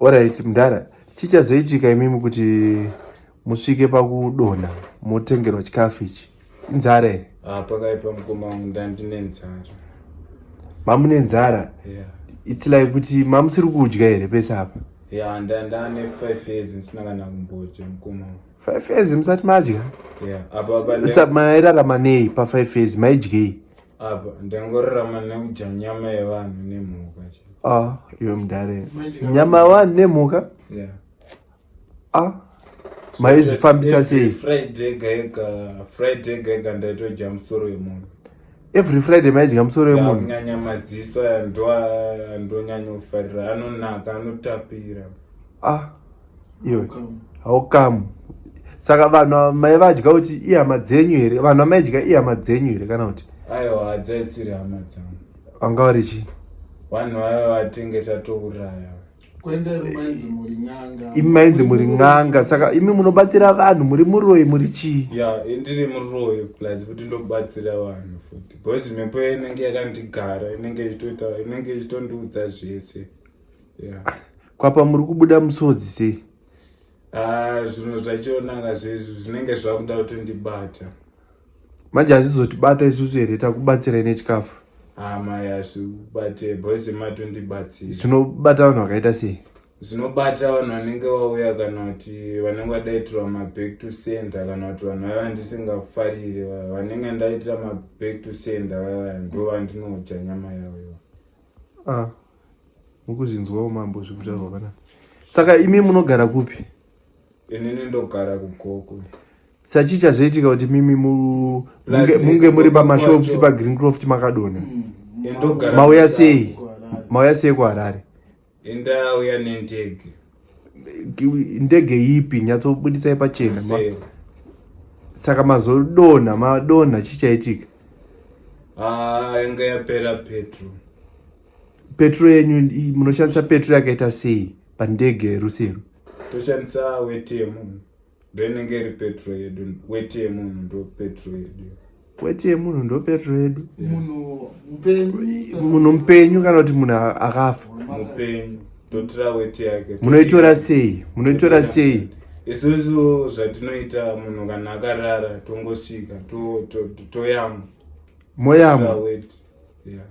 Alright mdara, chichazoitika imimi kuti musvike pakudonha motengerwa chikafu ichi inzara here? Ah, pakaipa mukoma wangu, ndandine nzara. Mamune nzara? Yeah. It's like kuti mamusiri kudya here pese apa? Yeah, ndandane 5 years ndisina kana kumbodya, mukoma wangu. 5 years musati madya? Yeah, apa apa mairarama nei pa5 years, maidyei? Apa ndangorarama nekudya nyama yevanhu nemhuka chete. Ah, iwe mudare, nyama yevanhu nemhuka? Yeah. Ah, maizvifambisa sei? Friday ega ega, Friday ega ega ndaitodya musoro wemunhu. Every Friday maidya musoro wemunhu? Kunyanya maziso aya ndo andonyanya kufarira, anonaka, anotapira. Ah, iwe, haukamu. Saka vanhu maivadya kuti ihama dzenyu here? Vanhu vamaidya ihama dzenyu here kana kuti? Aiwa, hadzaisiri hama dzangu. Vanga vari chii? Vanhu vaiva vatenge tatouraya. Imi mainzi muri n'anga, saka imi munobatsira vanhu, muri muroyi, muri chii? Ya, ndiri muroyi plus futi ndobatsira vanhu futi, because mhepo inenge yakandigara, inenge ichitoita, inenge ichitondiudza zvese, ya. Kwapa muri kubuda musodzi sei? Ah, zvinhu zvachionanga zvezvi zvinenge zvakuda kutondibata. Manje hazvizotibata isusu here takubatsirai nechikafu? Hama, yazvibate boys, matondibatsira. Zvinobata vanhu vakaita sei? Zvinobata vanhu vanenge vauya kana kuti vanenge vadaitirwa maback to sender, kana kuti vanhu vaiva ndisingafariri, vanenge ndaitira maback to sender vaiva ndo vandinodya nyama yavo ivo. Ah, mukuzvinzwawo mambo zvekutaurwa panapa. Saka imi munogara kupi? Inini ndogara kuGokwe. Sachi chazoitika kuti mimi munge muri pamashops paGreencroft makadonha? Indogara Mauya sei? Mauya sei kuHarare? Indauya nendege. Ndege ipi? Nyatsobudisai pachena. Sei? Saka mazodonha, madonha, chichaitika? Ah, yanga yapera petro. Petro yenyu munoshandisa petro yakaita sei pandege yeRusero? Toshandisa weti yemunhu, ndo inenge iri petro yedu. Weti yemunhu ndo petro yedu. Weti yemunhu ndo petro yedu? Munhu mupenyu? Munhu mupenyu kana kuti munhu akafa? Mupenyu, totora weti yake. Munoitora sei? Munoitora sei? Isusu zvatinoita, munhu kana akarara tongosvika toyamwa. Moyamwa? Weti, yeah.